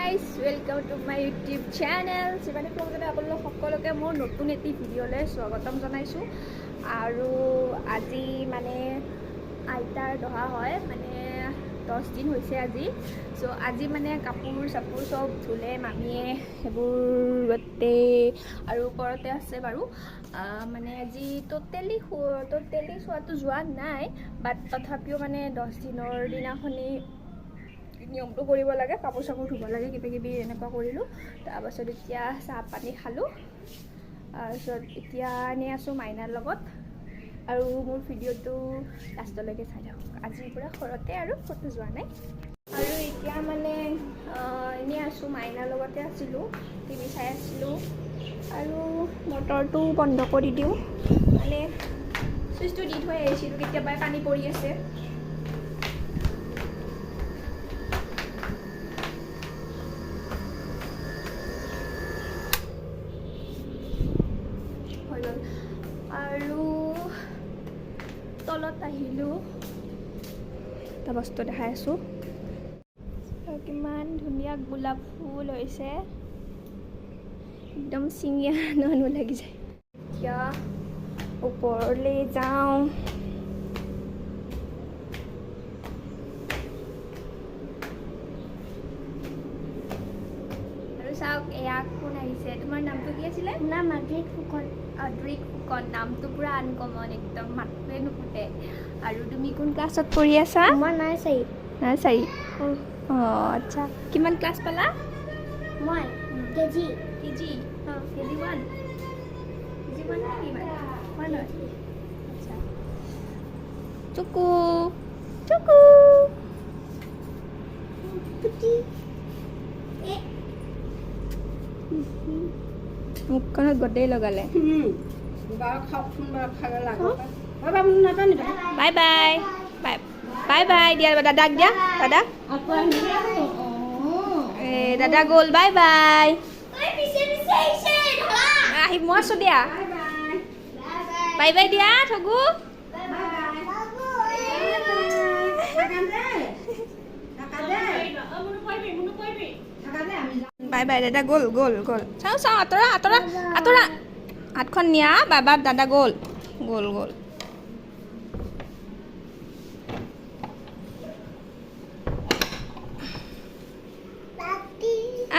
Guys, welcome to my YouTube channel Shivani ব্লগতে আপোনালোক সকলোকে মোৰ নতুন এটি ভিডিঅ'লৈ স্বাগতম জনাইছোঁ। আৰু আজি মানে আইতাৰ দহা হয়, মানে 10 দিন হৈছে আজি। চ' আজি মানে কাপোৰ চাপোৰ চব ধুলে মামীয়ে, সেইবোৰ গোটেই আৰু ওপৰতে আছে বাৰু। মানে আজি ট'টেলি চোৱাটো যোৱা নাই, বাট তথাপিও মানে 10 দিনৰ দিনাখনি নিয়মটো কৰিব লাগে, কাপোৰ চাপোৰ ধুব লাগে, কিবা কিবি এনেকুৱা কৰিলোঁ। তাৰপাছত এতিয়া চাহ পানী খালোঁ। তাৰপিছত এতিয়া এনেই আছোঁ মাইনাৰ লগত। আৰু মোৰ ভিডিঅ'টো লাষ্টলৈকে চাই থাকক। আজিৰ পৰা ঘৰতে আৰু ক'তো যোৱা নাই। আৰু এতিয়া মানে এনেই আছোঁ, মাইনাৰ লগতে আছিলোঁ, টিভি চাই আছিলোঁ। আৰু মটৰটো বন্ধ কৰি দিওঁ, মানে চুইচটো দি থৈ আহিছিলোঁ কেতিয়াবাই, পানী পৰি আছে। হৈ গ'ল। আৰু তলত আহিলোঁ, এটা বস্তু দেখাই আছোঁ। আৰু কিমান ধুনীয়া গোলাপ ফুল হৈছে, একদম ছিঙি আনো আনো লাগি যায়। এতিয়া ওপৰলৈ যাওঁ। আৰু চাওক, এয়া কোন আহিছে। তোমাৰ নামটো কি আছিলে? নাম আদ্ৰিক ফুকন। আদ্ৰিক ফুকন, নামটো পূৰা আনকমন, একদম মাতটোৱে নুফুটে। আৰু তুমি কোন ক্লাছত পঢ়ি আছা? মই নাৰ্চাৰী। নাৰ্চাৰী? অঁ, আচ্ছা। কিমান ক্লাছ পালা? মই কেজি। কেজি? KG 1, KG 1 নেকি? কিমান ওৱান হয়? আচ্ছা। চুকু, চুকু। পুটি। মুখখনত গোটেই লগালে। বাৰু খাওকচোন বাৰু, খাব লাগে। বাবা নাজানিবা। Bye bye, bye bye, bye দিয়া দাদাক, দিয়া দাদাক। আকৌ আহিব। এ দাদা গ'ল, বাই বাই। পিছে পিছে আহিছে ধৰা। আহি মই আছোঁ দিয়া। Bye bye. বাই বাই দিয়া ঠগু। থাকা দে, থাকা দে, থাকা দে, আমি যাওঁ। বাই বাই, দাদা গ'ল গ'ল গ'ল। চাওঁ চাওঁ, আঁতৰা আঁতৰা আঁতৰা, হাতখন নিয়া বাবা। দাদা গ'ল গ'ল গ'ল।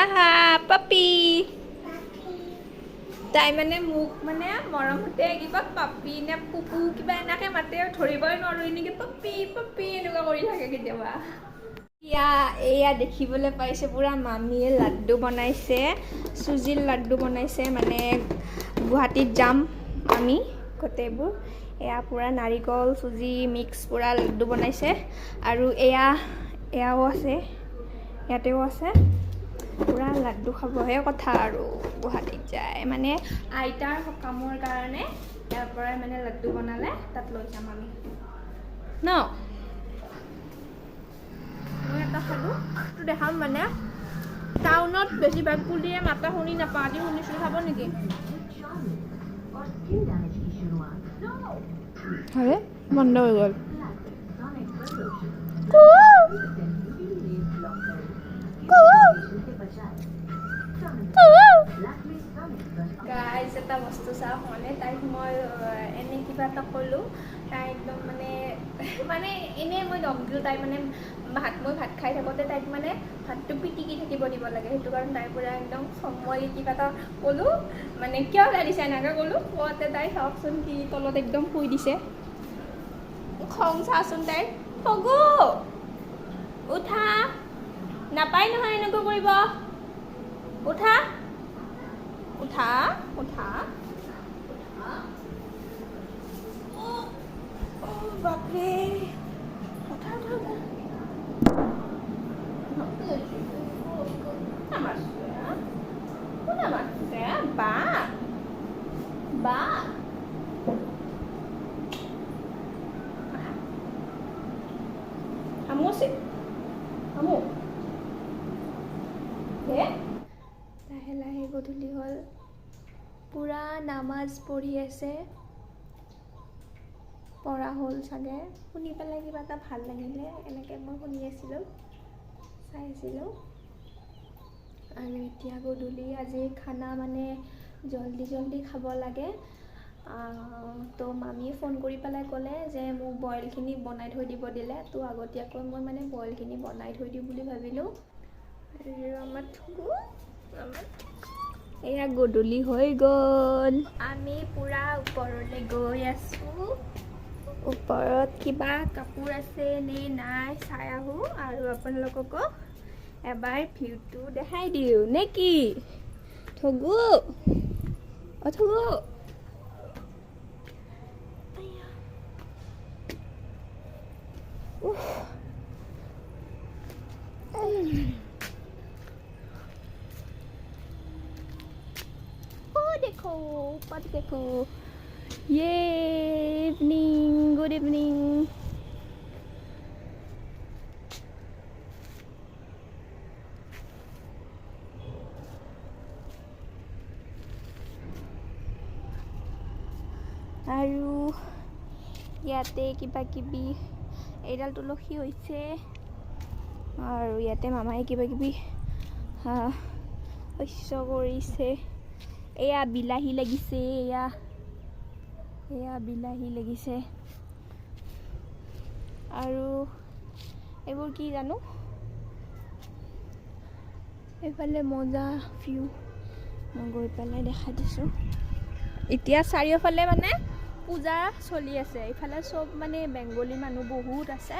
আহা পাপি। তাই মানে মোক মানে মৰমতে কিবা পাপি নে পুপু কিবা এনেকে মাতে, ধৰিবই নোৱাৰোঁ। এনেকে পাপি পাপি এনেকুৱা কৰি থাকে কেতিয়াবা। এয়া দেখিবলৈ পাইছে, পূৰা মামীয়ে লাড্ডু বনাইছে, চুজিৰ লাড্ডু বনাইছে। মানে গুৱাহাটীত যাম আমি গোটেইবোৰ। এয়া পূৰা নাৰিকল চুজি মিক্স পূৰা লাড্ডু বনাইছে। আৰু এয়াও আছে, ইয়াতেও আছে। পূৰা লাড্ডু খাবহে কথা। আৰু গুৱাহাটীত যায় মানে আইতাৰ সকামৰ কাৰণে ইয়াৰ পৰাই মানে লাড্ডু বনালে, তাত লৈ যাম আমি ন। মই এটা খালোঁ, তো দেখাম। মানে টাউনত বেছিভাগ কুলিয়ে মাতা শুনি নাপাওঁ, আজি শুনিছোঁ। খাব নেকি? হয়, বন্ধ হৈ গ'ল। কু কু কু। গাইজ, এটা বস্তু চাওক। মানে তাইক মই এনেই কিবা এটা ক'লোঁ, তাই একদম মানে মানে এনেই মই দম দিলোঁ। তাই মানে ভাত, মই ভাত খাই থাকোঁতে তাইক মানে ভাতটো পিটিকি থাকিব দিব লাগে, সেইটো কাৰণে তাইৰ পৰা একদম খং। মই কিবা এটা ক'লোঁ, মানে কিয় দিছে এনেকৈ ক'লোঁ, কওঁতে তাই চাওকচোন কি তলত একদম শুই দিছে। খং চাচোন তাইৰ। ঠগু, উঠা। নাপায় নহয় এনেকুৱা কৰিব। উঠা উঠা উঠা উঠা। অ' অ' বাপৰে। উঠা উঠা উঠা। কোনে মাৰছে? কোনে মাৰছে? বা বা। আহা। আমু আছে, আমু হে। লাহে লাহে গধূলি হ'ল। পূৰা নামাজ পঢ়ি আছে, পঢ়া হ'ল চাগে। শুনি পেলাই কিবা এটা ভাল লাগিলে। এনেকৈ মই শুনি আছিলোঁ, চাই আছিলোঁ। আৰু এতিয়া গধূলি আজি খানা মানে জল্দি জল্দি খাব লাগে। তো মামীয়ে ফোন কৰি পেলাই ক'লে যে মোক বইলখিনি বনাই থৈ দিব দিলে। তো আগতীয়াকৈ মই মানে বইলখিনি বনাই থৈ দিওঁ বুলি ভাবিলোঁ। আৰু আমাৰ থুগু, আমাৰ এয়া গধূলি হৈ গ'ল। আমি পূৰা ওপৰলৈ গৈ আছোঁ। ওপৰত কিবা কাপোৰ আছে নে নাই চাই আহোঁ আৰু আপোনালোককো এবাৰ ভিউটো দেখাই দিওঁ নে কি? থগু, অ থগু, আইয়া। উফ। ओ देखो, ऊपर देखो। ये इवनिंग, गुड इवनिंग। আৰু ইয়াতে কিবা কিবি এইডাল তুলসী হৈছে। আৰু ইয়াতে মামাই কিবা কিবি শস্য কৰিছে। এয়া বিলাহী লাগিছে, এয়া এয়া বিলাহী লাগিছে। আৰু এইবোৰ কি জানো। এইফালে মজা ভিউ, মই গৈ পেলাই দেখাই দিছোঁ। এতিয়া চাৰিওফালে মানে পূজা চলি আছে। এইফালে চব মানে বেংগলী মানুহ বহুত আছে।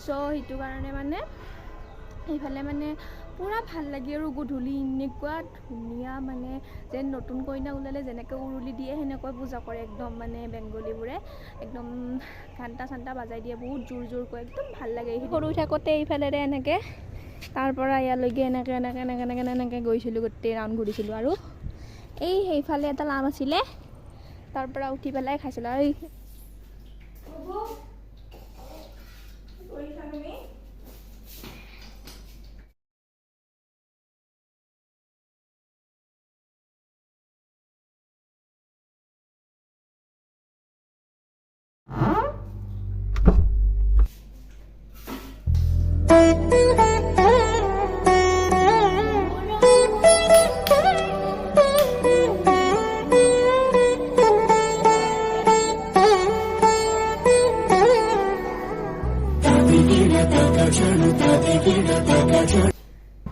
চ' সেইটো কাৰণে মানে এইফালে মানে পূৰা ভাল লাগে। আৰু গধূলি এনেকুৱা ধুনীয়া মানে যেন নতুন কইনা ওলালে যেনেকৈ উৰুলি দিয়ে সেনেকৈ পূজা কৰে একদম। মানে বেংগলীবোৰে একদম ঘণ্টা চান্টা বাজাই দিয়ে বহুত জোৰ জোৰকৈ, একদম ভাল লাগে। সৰু থাকোঁতে এইফালেৰে এনেকৈ তাৰ পৰা ইয়ালৈকে এনেকৈ এনেকৈ এনেকৈ এনেকৈ এনেকৈ গৈছিলোঁ, গোটেই ৰাউণ্ড ঘূৰিছিলোঁ। আৰু এই সেইফালে এটা লাম আছিলে, তাৰ পৰা উঠি পেলাই খাইছিলোঁ। আৰু এই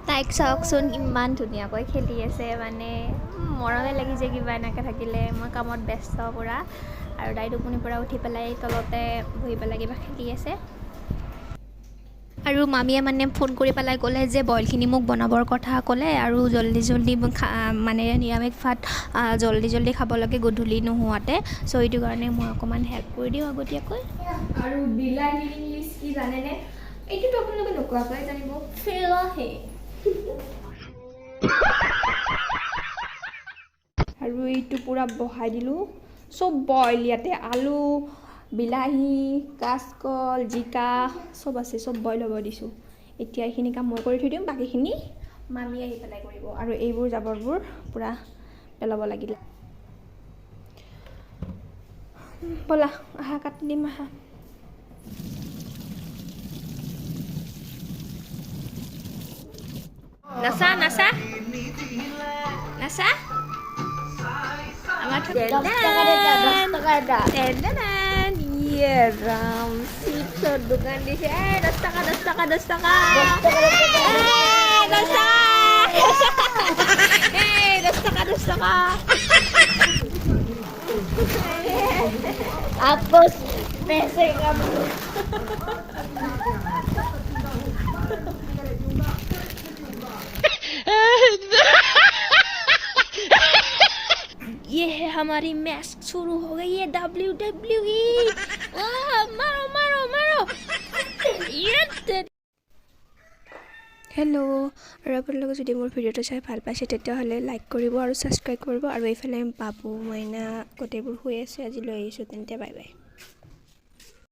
তাইক চাওকচোন, ইমান ধুনীয়াকৈ খেলি আছে। মানে মৰমে লাগিছে কিবা এনেকৈ থাকিলে। মই কামত ব্যস্ত পূৰা আৰু তাই টোপনিৰ পৰা উঠি পেলাই তলতে বহি পেলাই কিবা খেলি আছে। আৰু মামীয়ে মানে ফোন কৰি পেলাই ক'লে যে বইলখিনি মোক বনাবৰ কথা ক'লে আৰু জল্দি জল্দি মানে নিৰামিষ ভাত জল্দি জল্দি খাব লাগে গধূলি নোহোৱাতে। চ' সেইটো কাৰণে মই অকণমান হেল্প কৰি দিওঁ আগতীয়াকৈ। আৰু বিলাহী ইংলিছ কি জানেনে? এইটোতো আপোনালোকে নোকোৱাকৈ জানিব, ফিলাহী। আৰু এইটো পূৰা বহাই দিলোঁ, চব বইল। ইয়াতে আলু, বিলাহী, কাচকল, জিকা চব আছে, চব বইল হ'ব দিছোঁ। এতিয়া এইখিনি কাম মই কৰি থৈ দিম, বাকীখিনি মামী আহি পেলাই কৰিব। আৰু এইবোৰ জাবৰবোৰ পূৰা পেলাব লাগিলে। ব'লা আহা, কাটি দিম আহা। নাচা নাচা নাচা। আমাৰ 10 টকা এটা, 10 টকা এটা। ইয়ে ৰাম, চিপছৰ দোকান দিছে। এই 10 টকা, 10 টকা, 10 টকা। 10 টকা, 10 টকা। এই 10 টকা, এই 10 টকা, 10 টকা। आपको पैसे कम। ये है हमारी मैच शुरू हो गई है। WWE, मारो मारो मारो ये। হেল্ল', আৰু আপোনালোকে যদি মোৰ ভিডিঅ'টো চাই ভাল পাইছে তেতিয়াহ'লে লাইক কৰিব আৰু ছাবস্ক্ৰাইব কৰিব। আৰু এইফালে বাবু, মইনা গোটেইবোৰ শুই আছে, আজি লৈ আহিছোঁ। তেন্তে বাই বাই।